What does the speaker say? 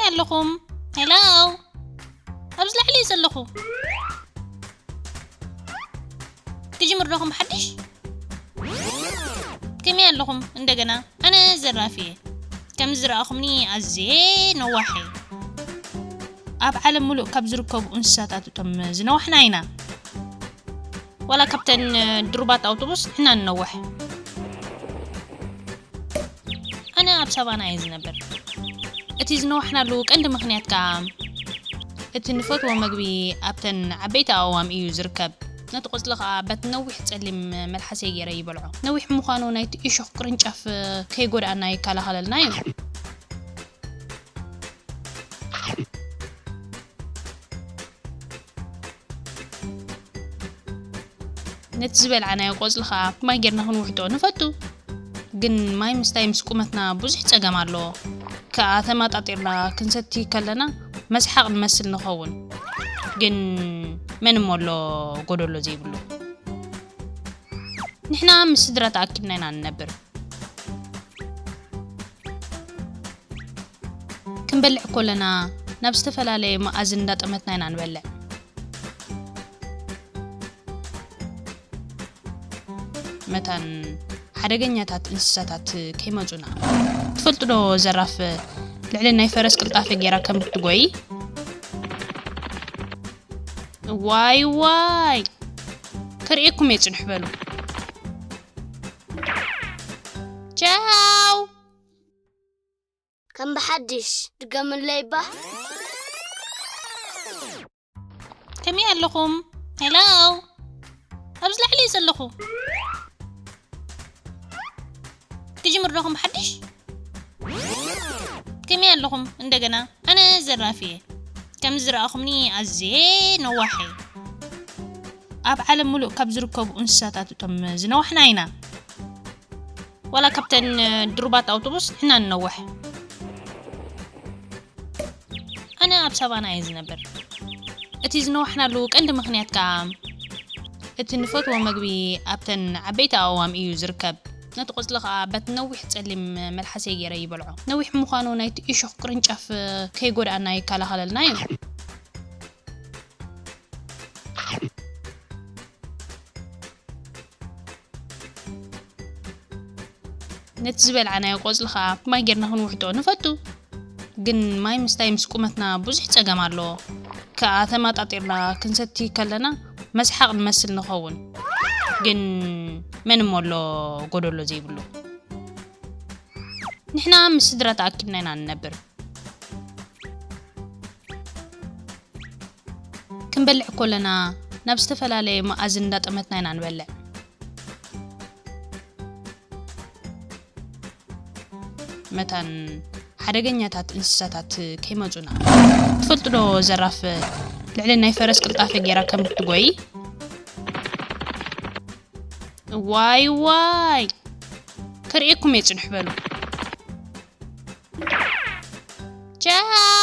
ኣለኹም? ሄሎ፣ ኣብዚ ላዕሊ እየ ዘለኹ። ክጅምር ዶ ከም ሓድሽ? ከመይ ኣለኹም? እንደገና ኣነ ዘራፍ እየ። ከም ዝረኣኹምኒ ኣዝየ ነዋሕ እየ። ኣብ ዓለም ምሉእ ካብ ዝርከቡ እንስሳታት እቶም ዝነዋሕና ኢና። ዋላ ካብተን ድሩባት ኣውቶቡስ ንሕና ንነውሕ። ኣነ ኣብ ሳቫና እየ ዝነብር። እቲ ዝነዋሕናሉ ቀንዲ ምኽንያት ከኣ እቲ ንፈትዎ መግቢ ኣብተን ዓበይቲ ኣእዋም እዩ ዝርከብ። ነቲ ቆጽሊ ከኣ በቲ ነዊሕ ጸሊም መልሓሰይ ገይረ ይበልዖ። ነዊሕ ምዃኑ ናይቲ እሾኽ ቅርንጫፍ ከይጎድኣና ይከላኸለልና እዩ። ነቲ ዝበልዓናዮ ቆጽሊ ከኣ ማይ ጌርና ክንውሕጦ ንፈቱ። ግን ማይ ምስታይ ምስ ቁመትና ብዙሕ ጸገም ኣለዎ። ከኣ ተመጣጢርና ክንሰቲ ከለና መስሓቕ ንመስል ንኸውን። ግን መን እሞ ኣሎ ጎደሎ ዘይብሉ? ንሕና ምስ ስድራ ተኣኪብና ኢና ንነብር። ክንበልዕ ከለና ናብ ዝተፈላለየ መኣዝን እንዳጠመትና ኢና ንበልዕ። መታን ሓደገኛታት እንስሳታት ከይመጹና። ትፈልጡ ዶ ዘራፍ ልዕሊ ናይ ፈረስ ቅልጣፈ ጌራ ከም እትጎይ? ዋይ ዋይ! ከርእየኩም እየ፣ ጽንሕ በሉ። ቻው! ከም ብሓድሽ ድገምለይ እባ። ከመይ ኣለኹም? ሄሎ፣ ኣብዚ ላዕሊ እየ ዘለኹ። ክጅምር ዶ ከም ሓድሽ? ከመይ ኣለኹም? እንደገና ኣነ ዘራፍ እየ። ከም ዝረኣኹምኒ ኣዝየ ነዋሕ እየ። ኣብ ዓለም ምሉእ ካብ ዝርከቡ እንስሳታት እቶም ዝነዋሕና ኢና። ዋላ ካብተን ድሩባት ኣውቶቡስ ንሕና ንነውሕ። ኣነ ኣብ ሳቫና እየ ዝነብር። እቲ ዝነዋሕናሉ ቀንዲ ምኽንያት ከኣ እቲ ንፈትዎ መግቢ ኣብተን ዓበይቲ ኣእዋም እዩ ዝርከብ። ነቲ ቆጽሊ ከኣ በቲ ነዊሕ ጸሊም መልሓሰይ ገይረ ይበልዖ። ነዊሕ ምዃኑ ናይቲ እሾኽ ቅርንጫፍ ከይጎድኣና ይከላኸለልና እዩ። ነቲ ዝበልዓናዮ ቆጽሊ ከኣ ማይ ጌርና ክንውሕጦ ንፈቱ። ግን ማይ ምስታይ ምስ ቁመትና ብዙሕ ጸገም ኣለዎ። ከኣ ተመጣጢርና ክንሰቲ ከለና መስሓቕ ንመስል ንኸውን። ግን መን እሞ ኣሎ ጎደሎ ዘይብሉ? ንሕና ምስ ስድራ ተኣኪብና ኢና ንነብር። ክንበልዕ ከለና ናብ ዝተፈላለየ መኣዝን እንዳጠመትና ኢና ንበልዕ። መታን ሓደገኛታት እንስሳታት ከይመጹና። ትፈልጡ ዶ ዘራፍ ልዕሊ ናይ ፈረስ ቅልጣፈ ጌራ ከም እትጎይ? ዋይ ዋይ! ከርእየኩም እየ፣ ጽንሕ በሉ። ቻው!